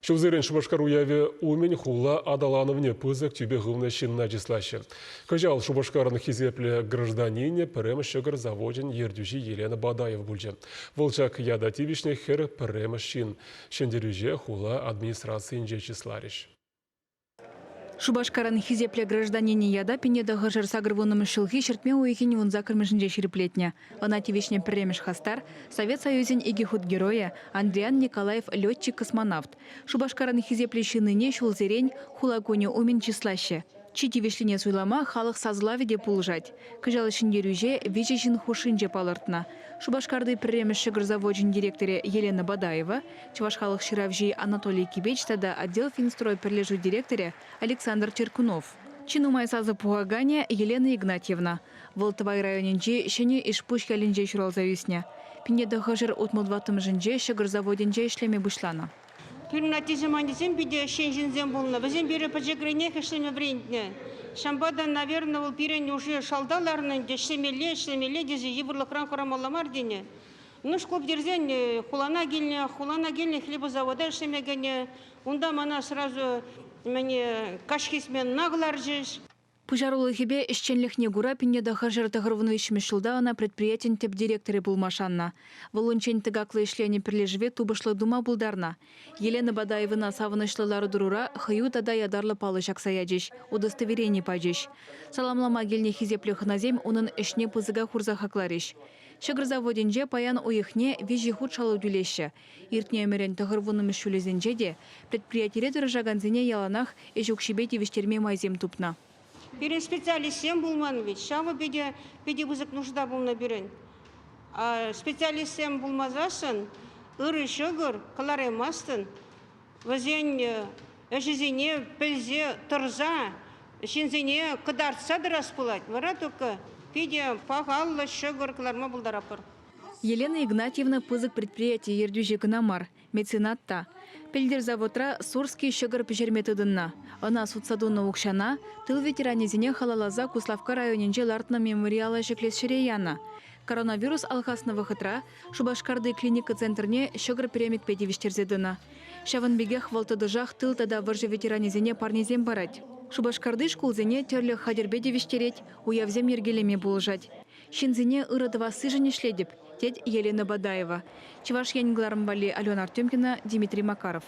Ҫулсерен Шупашкар уявӗ умӗн хула аталанӑвне пысӑк тӳпе хывнӑ ҫынна чыслаҫҫӗ. Кӑҫал Шупашкарӑн хисеплӗ гражданинӗ пӗрремӗш ҫӑкӑр завочӗн ертӳҫи Елена Бадаева пулчӗ. Вӑл ҫак ята тивӗҫнӗ хӗр пӗрремӗш ҫын. Ҫӗнтерӳҫе хула администрацийӗнче чысларӗҫ. Шупашкарӑн хисеплӗ гражданинӗ ята 1980-мӗш ҫулхи ҫӗртме уйӑхӗн вунсаккӑрмӗшӗнче ҫирӗплетнӗ. Ӑна тивӗҫнӗ пӗрремӗш хастар, Совет Союзӗн икӗ хут Геройӗ Андриян Николаев летчик-космонавт. Шупашкарӑн хисеплӗ ҫыннине ҫулсерен Хула кунӗ умӗн чыслаҫҫӗ. Чи тивӗҫлине суйлама халӑх сасӑлавӗ те пулӑшать. Кӑҫал ҫӗнтерӳҫе виҫӗ ҫын хушшинче палӑртнӑ. Шупашкарти пӗрремӗш ҫӑкӑр завочӗн директорӗ Елена Бадаева, Чӑваш халӑх ҫыравҫи Анатолий Кипеч тата отдел Финстрой пӗрлешӳ директорӗ Александр Черкунов. Чи нумай сасӑ пухаканӗ Елена Игнатьевна. Вӑл Тӑвай районӗнчи Ҫӗнӗ Ишпуҫ ялӗнче ҫуралса ӳснӗ. 1964-мӗшӗнче ҫӑкӑр заводӗнче ӗҫлеме пуҫланӑ. Пирӗн аттесем, аннесем питӗ ӗҫчен ҫынсем пулнӑ. Вӗсем пире пӗчӗкренех ӗҫлеме вӗрентнӗ. Ҫавӑнпа та, наверное, вӑл пирӗн уже шалта ларнӑ ӗнтӗ, ӗҫлемелле, ӗҫлемелле тесе йывӑрлӑхран хӑрамалла мар тенӗ. Ну, шкул пӗтерсен хулана килнӗ, хулана килнӗ хлебозавода ӗҫлеме кӗнӗ. Унта мана сразу мӗне каҫхи сменӑна кӑларчӗҫ. Пуҫарулӑхӗпе ӗҫченлӗхне кура 1993 ҫулта ӑна предприятин тӗп директорӗ пулма шаннӑ. Вӑл унччен тӑкаклӑ ӗҫленӗ пӗрлешӗве тупӑшлӑ тума пултарнӑ. Елена Бадаевӑна савӑнӑҫлӑ лару-тӑрура хӑю тата ятарлӑ паллӑ ҫакса ячӗҫ, удостоверени пачӗҫ. Саламлама килнӗ хисеплӗ хӑнасем унӑн ӗҫне пысӑка хурса хакларӗҫ. Ҫӑкӑр заводӗнче паян уйӑхне виҫӗ хут шалу тӳлеҫҫӗ. Иртнӗ ӗмӗрӗн тӑхӑрвуннӑмӗш ҫулӗсенче те предприятире тӑрӑшакансене яланах ӗҫ укҫипе тивӗҫтерме майсем тупнӑ. Пирӗн специалистсем пулман вӗт, ҫавӑ питӗ, питӗ пысӑк нушта пулнӑ пирӗн. Специалистсем пулмасассӑн ырӑ ҫӑкӑр кӑлараймастӑн. Вӗсен ӗҫӗсене пӗлсе тӑрса ҫынсене кӑтартса тӑрас пулать. Вара только питӗ пахаллӑ ҫӑкӑр кӑларма пултаратпӑр. Елена Игнатьевна пысӑк предприяти ертӳҫи кӑна мар, меценат та. Пӗлтӗр заводра Сурский ҫӑкӑр пӗҫерме тытӑннӑ. Ӑна сутса тунӑ укҫана тыл ветеранӗсене халалласа Куславкка районӗнче лартнӑ мемориала ҫӗклес ҫӗре янӑ. Коронавирус алхаснӑ вӑхӑтра Шупашкарти клиника центрне ҫӑкӑр пӗремӗкпе тивӗҫтерсе тӑнӑ. Ҫавӑн пекех вӑл тӑтӑшах тыл тата вӑрҫӑ ветеранӗсене парнесем парать. Шупашкарти шкулсене тӗрлӗ хатӗрпе тивӗҫтерет, уявсем йӗркелеме пулӑшать. Ҫынсене ырӑ тӑвассишӗн ӗҫлетӗп, тет Елена Бадаева. Чӑваш Ен кӑларӑм валли Алена Артемкина, Дмитрий Макаров.